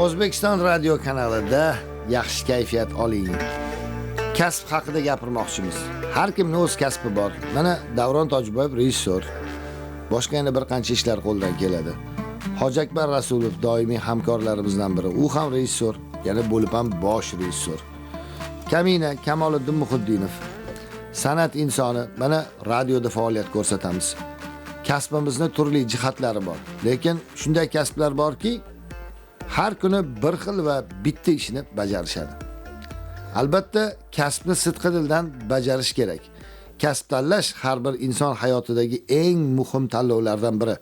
O'zbekiston radio kanalida yaxshi kayfiyat oling. Kasb haqida gapirmoqchimiz. Har kimning o'z kasbi bor. Mana Davron Tojiboyev rejissyor. Boshqa yana bir qancha ishlar qo'ldan keladi. Hoji Akbar Rasulov doimiy hamkorlarimizdan biri. U ham rejissyor, yana bo'lib ham bosh rejissyor. Kamina Kamoliddin Muhiddinov san'at insoni. Mana radioda faoliyat ko'rsatamiz. Kasbimizni turli jihatlari bor. Lekin shunday kasblar borki, har kuni bir xil va bitta ishni bajarishadi. Albatta, kasbni sidqi dildan bajarish kerak. Kasb tanlash har bir inson hayotidagi eng muhim tanlovlardan biri.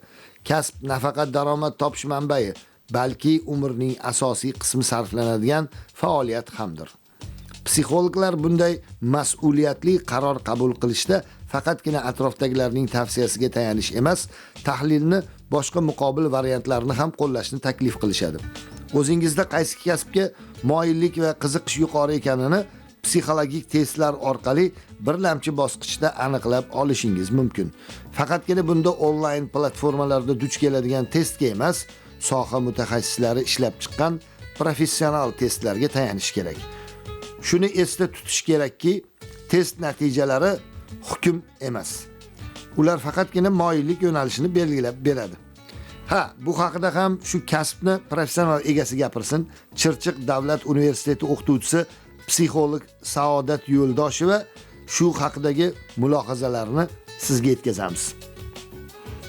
Kasb nafaqat daromad topish manbai, balki umrning asosiy qismi sarflanadigan faoliyat hamdir. Psixologlar bunday mas'uliyatli qaror qabul qilishda faqatgina atrofdagilarning tavsiyasiga tayanish emas, tahlilni boshqa muqobil variantlarni ham qo'llashni taklif qilishadi. O'zingizda qaysi kasbga moyillik va qiziqish yuqori ekanini psixologik testlar orqali birlamchi bosqichda aniqlab olishingiz mumkin. Faqatgina bunda onlayn platformalarda duch keladigan testga emas, soha mutaxassislari ishlab chiqqan professional testlarga tayanish kerak. Shuni esda tutish kerakki, test natijalari hukm emas. Ular faqatgina moyillik yo'nalishini belgilab beradi. Ha, bu haqida ham shu kasbni professional egasi gapirsin. Chirchiq davlat universiteti o'qituvchisi psixolog Saodat Yo'ldosheva shu haqidagi mulohazalarini sizga yetkazamiz.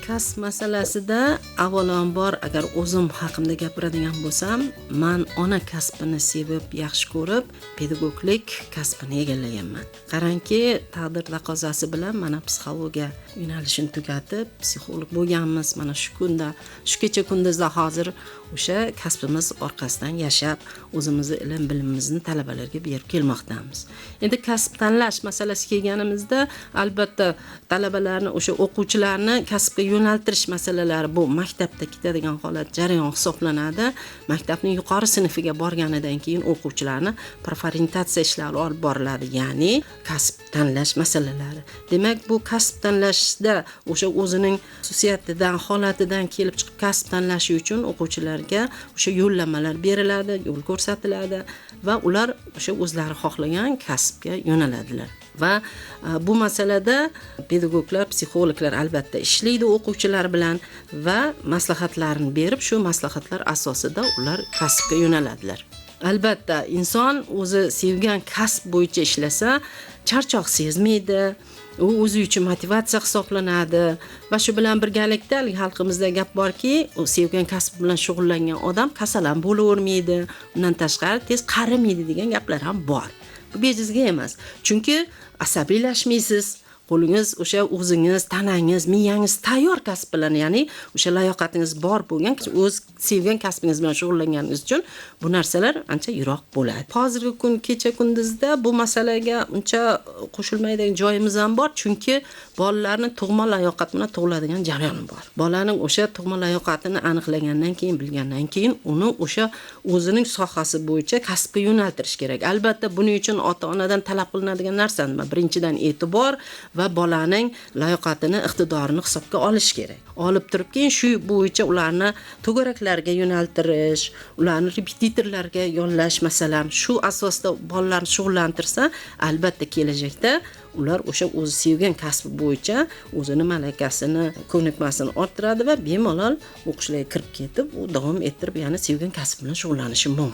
Kasb masalasida avvalambor agar o'zim haqimda gapiradigan bo'lsam, man ona kasbini sevib, yaxshi ko'rib, pedagoglik kasbini egallaganman. Qarangki, taqdir taqozosi bilan mana psixologiya yo'nalishini tugatib, psixolog bo'lganmiz. Mana shu kunda, shu kecha kunduzda hozir o'sha kasbimiz orqasidan yashab, o'zimizni ilm bilimimizni talabalarga berib kelmoqdamiz. Endi kasb tanlash masalasi kelganimizda, albatta talabalarni, o'sha o'quvchilarni kasbga yo'naltirish masalalari bu maktabda ketadigan holat, jarayon hisoblanadi. Maktabning yuqori sinfiga borganidan keyin o'quvchilarni proforientatsiya ishlari olib boriladi, ya'ni kasb tanlash masalalari. Demak, bu kasb tanlashda o'sha o'zining xususiyatidan, holatidan kelib chiqib kasb tanlashi uchun o'quvchilarga o'sha yo'llanmalar beriladi, yo'l ko'rsatiladi va ular o'sha o'zlari xohlagan kasbga yo'naladilar. Va bu masalada pedagoglar, psixologlar albatta ishlaydi o'quvchilar bilan va maslahatlarni berib, shu maslahatlar asosida ular kasbga yo'naladilar. Albatta, inson o'zi sevgan kasb bo'yicha ishlasa, charchoq sezmaydi, u o'zi uchun motivatsiya hisoblanadi va shu bilan birgalikda xalqimizda gap borki, u sevgan kasb bilan shug'ullangan odam kasal ham bo'lavermaydi, undan tashqari tez qarimaydi degan gaplar ham bor. Bu bejizga emas. Chunki asabiylashmaysiz, qo'lingiz o'sha o'zingiz, tanangiz, miyangiz tayyor kasb bilan, ya'ni o'sha layoqatingiz bor bo'lgan, o'z sevgan kasbingiz bilan shug'ullanganingiz uchun bu narsalar ancha yiroq bo'ladi. Hozirgi kun kecha kunduzda bu masalaga uncha qo'shilmaydigan joyimiz ham bor, chunki bolalarni tug'ma layoqat bilan tug'iladigan jarayoni bor. Bolaning o'sha tug'ma layoqatini aniqlagandan keyin, bilgandan keyin uni o'sha o'zining sohasi bo'yicha kasbga yo'naltirish kerak. Albatta buning uchun ota-onadan talab qilinadigan narsa nima? Birinchidan e'tibor va bolaning layoqatini, iqtidorini hisobga olish kerak. Olib turib keyin shu bo'yicha ularni to'garaklarga yo'naltirish, ularni repetitorlarga yollash, masalan, shu asosda bolalarni shug'ullantirsa, albatta kelajakda ular o'sha o'zi sevgan kasbi bo'yicha o'zini malakasini, ko'nikmasini orttiradi va bemalol o'qishlarga kirib ketib, u davom ettirib, ya'ni sevgan kasbi bilan shug'ullanishi mumkin.